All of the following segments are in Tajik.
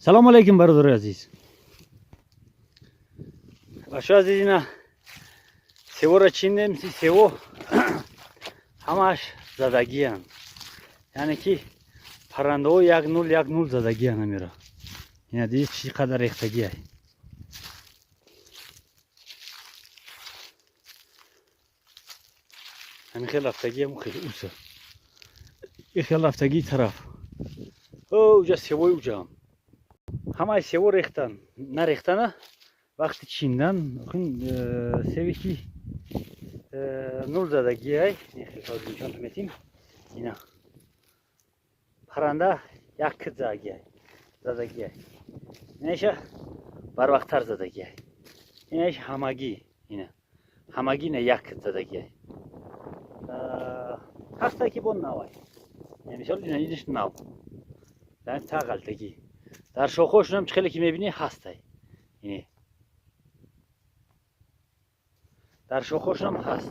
Салому алейкум, бародари азиз. Бачаҳо азиз, ина севора чиндем. Сево ҳамааш задагиянд, яъне ки паррандаҳо як нул, як нул задагиян. Амира, ина диди, чӣ қадар рехтагиай. Ҳамин хел рафтагиам, хеле уса и хел рафтагии тараф. Уҷа севои, уҷаам ҳамаи сево рехтан, нарехтана вақти чиндан. Севе ки нул задагиай, нишон метим. Ина парранда як кит задагиай, задагиай. Инаиша барвақттар задагиай. Инаиш ҳамагӣ, ина ҳамагӣ, ина як кит задагиай. Ҳаста ки бо навай, мисол, ина иниш нав та ғалтагӣ дар шохҳошунам, чӣ хеле ки мебинӣ, ҳастай. Ини дар шохҳошунам ҳаст.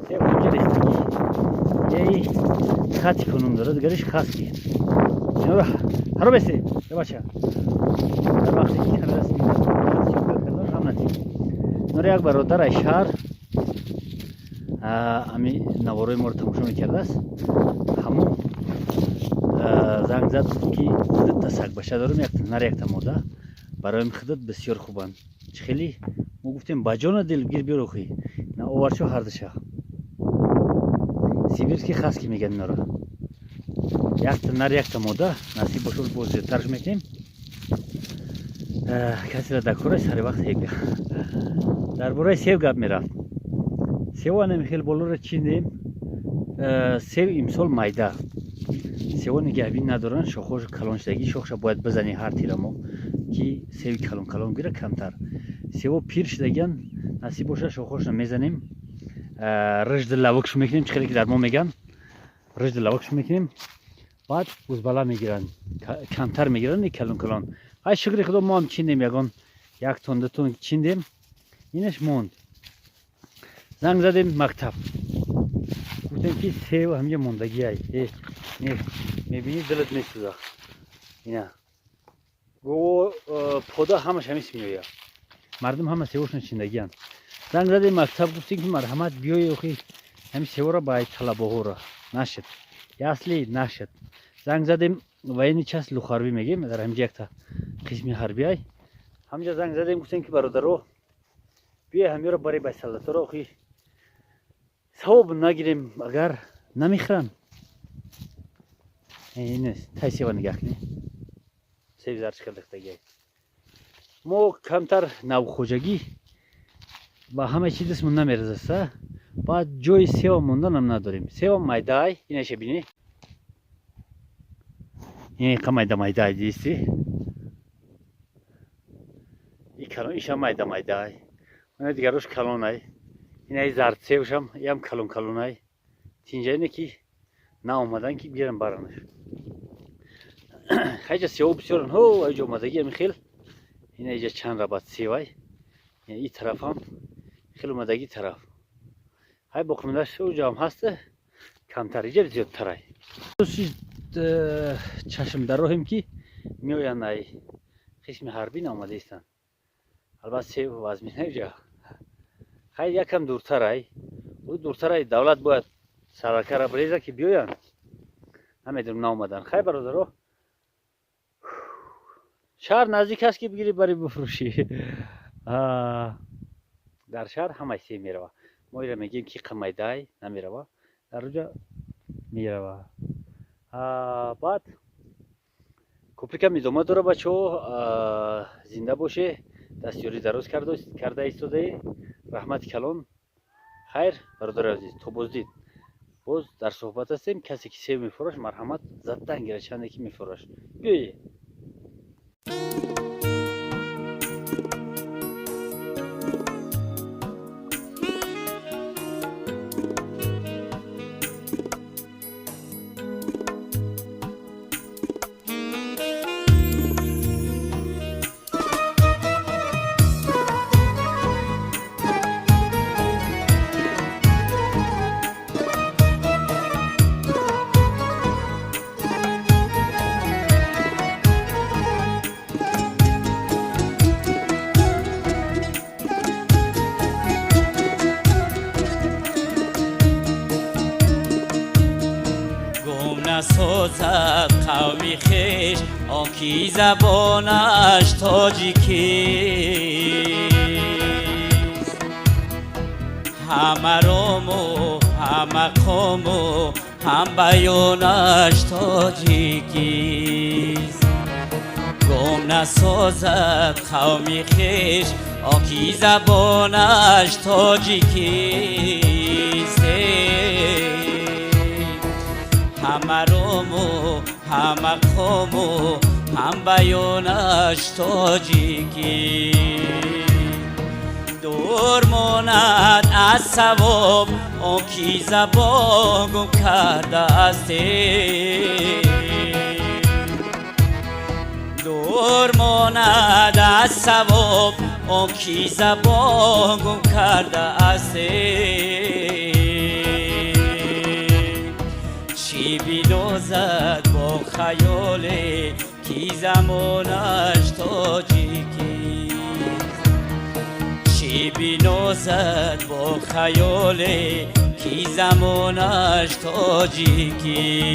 Рехтагӣ яи хати кунун дорад, дигариш хаски. Ҳаро бесе, бача, дар вақте ки расм натим. Инора як бародар ай шаҳр ами наворои моро тамошо мекардааст. Ҳамун занг зад, ки дута сагбаша дорам, якта нар, якта мода, барои худат бисёр хубанд. Чӣ хеле мо гуфтем, ба ҷона дил гир биёрохи на оварчо. Ҳардуша сибирский хаски меган инора. Якта нар, якта мода. Насиб бошад, боз зиёдтарш мекунем. Касера дар кора сари вақт дар бораи сев гап мерафт. Сево анами хел болоро чиндем. Сев имсол майда, сево нигаҳбин надоранд, шохҳошо калон шудагӣ. Шохша бояд бизанӣ ҳар тирамо, ки севи калон калон гира. Камтар сево пир шудагиан. Насиб бошад, шохҳошро мезанем, рыжди лавукш мекунем, чӣ хеле ки дар мо меган, рыжди лавукш мекунем. Баъд узбала мегиранд, камтар мегиранд, калон калон. Ай, шукри худо, мо ҳам чиндем, ягон як тон, 2 тон чиндем, инаш монд. Занг задем мактаб, гуфтем ки сев ҳамҷа мондагиай, мебинӣ, дилат месӯза. Ина го пода ҳамаш ҳамис меояд, мардум ҳама севошона чиндагиянд. Занг задем мактаб, гуфтем ки марҳамат, биёй, охи ҳами севора ба талабаҳоро нашид, ясли нашид. Занг задем военный часть лухарбӣ мегем, дар ҳамҷа якта қисми ҳарбиай. Ҳамҷа занг задем, гуфтем ки бародаро, биёй, ҳамёро бари ба солдаторо, охи савоб нагирем, агар намехӯранд. Тай сева нигаҳ кунӣ, севи зарчи хелдахтагиай. Мо камтар навхоҷагӣ ба ҳама чиз дастмон намеразаста, баъд ҷои сева монданам надорем. Сева майдаай, инаша бинӣ, ин қа майда майдаай, дидисти? Иша майда майдаай, ина дигарош калонай. Инаи зардсевшам, иам калон калонай. Тинҷаине ки наомадан ки бирам баранаш. Хайҷа сево бисёран. Ҳо, айҷо омадагӣ ами хел. Ина иҷа чанд рабат севай, и тарафам хел омадагӣ тараф. Ҳай, боқимондаш уҷоам ҳаста, камтар, иҷа зиёдтарай. Чашм дар роҳем ки меоянд, ай қисми ҳарбӣ наомада истанд. Албатта, сев вазмина иҷа. Хай, якам дуртарай, ӯ дуртарай. Давлат бояд саракара биреза ки биёянд. Намедонам, наомадан. Хай, бародаро, шаҳр наздик аст ки бигирӣ, бари бифурӯшӣ. Дар шаҳр ҳамаи сев мерава. Мо ира мегӯем ки қамайдай намерава, дар уҷа мерава. Баъд куприкам идома дора. Бачаҳо, зинда боше, дастёрӣ дароз карда истодаӣ, раҳмати калон. Хайр, бародари азиз, то боздид, боз дар суҳбат ҳастем. Касе ки сев мефурӯш, марҳамат, задан гира, чанде ки мефурӯш, биёе. қавми хеш, он ки забонаш тоҷикист. Ҳама рому ҳама қому ҳам баёнаш тоҷикист. Гум насозад қавми хеш, он ки забонаш тоҷикист. Ҳама рому ҳама қому ҳам баёнаш тоҷикист. Дур монад аз савоб он ки забон гум кардааст. Дур монад аз савоб он ки забон гум кардааст. Чӣ бидозад бо хаёле ки замонаш тоҷикист. Чӣ бинозад бо хаёле ки замонаш тоҷикист.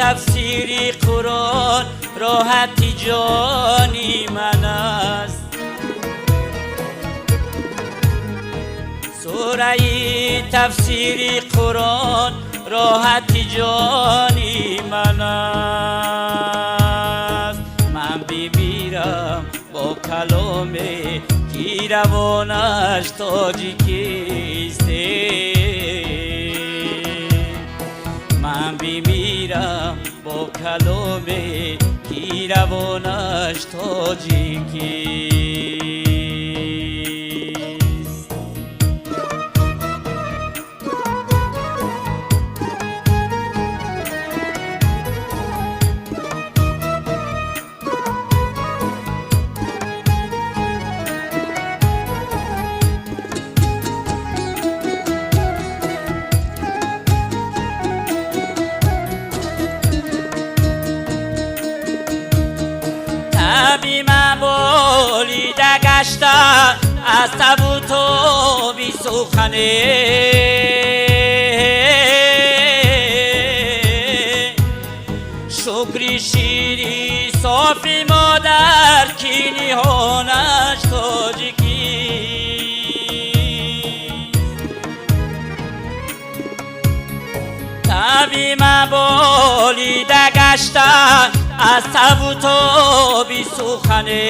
Тафсири Қуръон роҳати ҷони ман аст. Сураи тафсири Қуръон роҳати ҷони ман аст. Ман бимирам бо каломе ки равонаш тоҷикист. Ман бимирам бо каломе ки равонаш тоҷикист. Таби ман болида гашта аз табу тоби сухане. Шукри шири софи модар ки ниҳонаш тоҷикист. Таби ман болида гашта аз табу тоби сухане.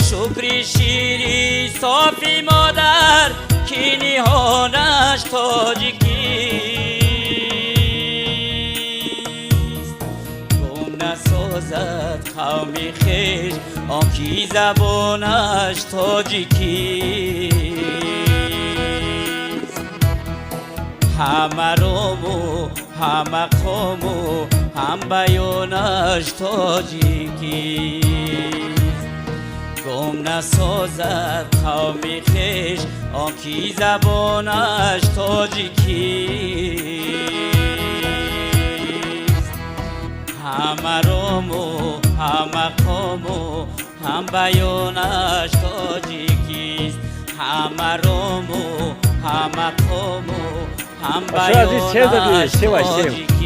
Шукри шири софи модар ки ниҳонаш тоҷикист. Гум насозад қавми хеш он ки забонаш тоҷикист. Ҳама рому ҳама қому ҳам баёнаш тоҷикист. Гум насозад қавми хеш он ки забонаш тоҷикист. Ҳама рому ҳама қому ҳам баёнаш тоҷикист. Ҳама рому ҳама қому ҳам баёнаш тоҷикист.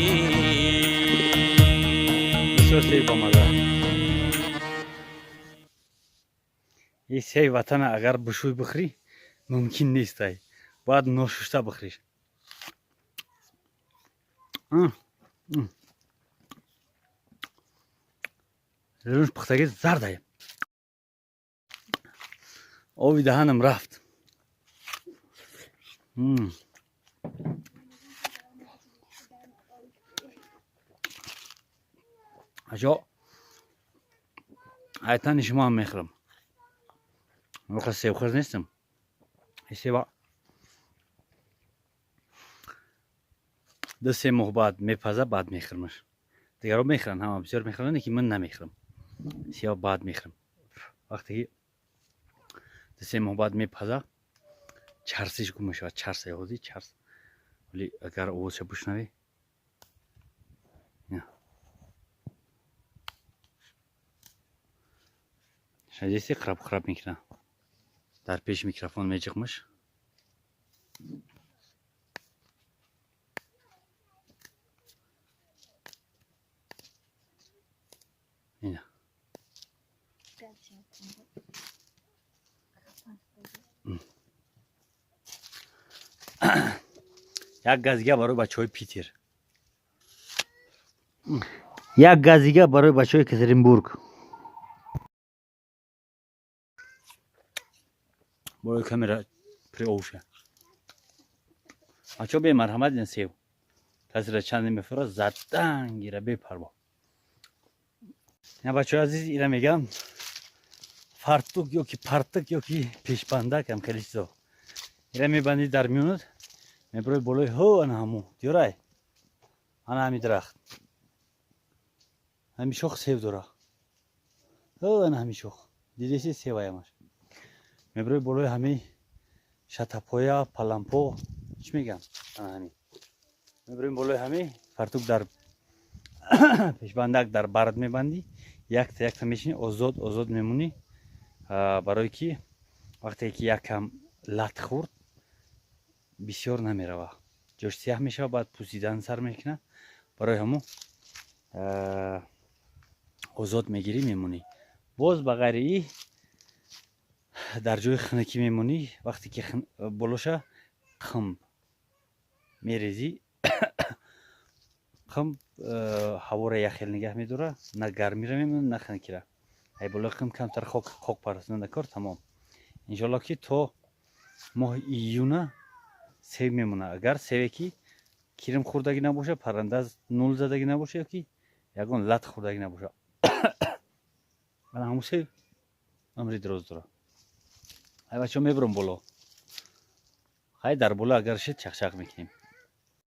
И севи ватана агар бушӯй бихӯрӣ мумкин нест, ай бояд ношушта бихӯриш. Рӯш пухтаги зардай. Оби даҳанам рафт. Аҷо айтани шумо ҳам мехӯрам. Воқа себхӯр нестам. Себа 2-3 моҳ баъд мепаза, баъд мехӯрмаш. Дигарро мехӯранд, ҳама бисёр мехӯранд, лекин ман намехӯрам. Сева баъд мехӯрам. Вақте ки 2-3 моҳ баъд мепаза, чарсиш гум мешавад, чарс ҳозир чарс. Вале агар овозша бишнавӣ, шадиси храп храп мекунад. Дар пеши микрофон меҷиқмаш. Ина. Як газига барои бачаҳои Питер. Як газига барои бачаҳои Екатеринбург. Барои камера приовша. Бачаҳо бемарҳамат ин сев. Касера чанде мефурад, задан гира бепарво. Ина бачаҳои азиз, ира мегам фартук ё ки партук ё ки пешбандак ҳам хеле чизо. Ира мебандӣ дар миёнат, меброи болои ҳо ана ҳаму диёрай. Ана ҳами дарахт. Ҳами шох сев дора. Ҳо ана ҳами шох. Дидеси севаямаш. Меброи болои ҳами шатапоя, палампо, чӣ мегам? Ана ҳами. Меброи болои ҳами фартук дар пешбандак дар бард мебандӣ, якта якта мешинӣ, озод озод мемонӣ, барое ки вақте ки якам лат хӯрд, бисёр намерава. Ҷош сиёҳ мешава, баъд пӯсидан сар мекунад. Барои ҳамун озод мегирӣ, мемонӣ. Боз ба ғайри и дар ҷои хунукӣ мемонӣ, вақте ки болоша қимб мерезӣ, қимб ҳаворо яхел нигаҳ медорад, на гармиро мемонад, на хунукиро. Ай болои қимб камтар хок парасонда кор тамом. Иншоалло ки то моҳи июна сев мемонад. Агар севе ки кирм хӯрдагӣ набошад, парранда нул задагӣ набошад ё ки ягон лат хӯрдагӣ набошад. Ана ҳамун сев амри дароз дорад. Ай бачаҳо, мебурам боло. Хай дар боло агар шид чақчақ мекунем.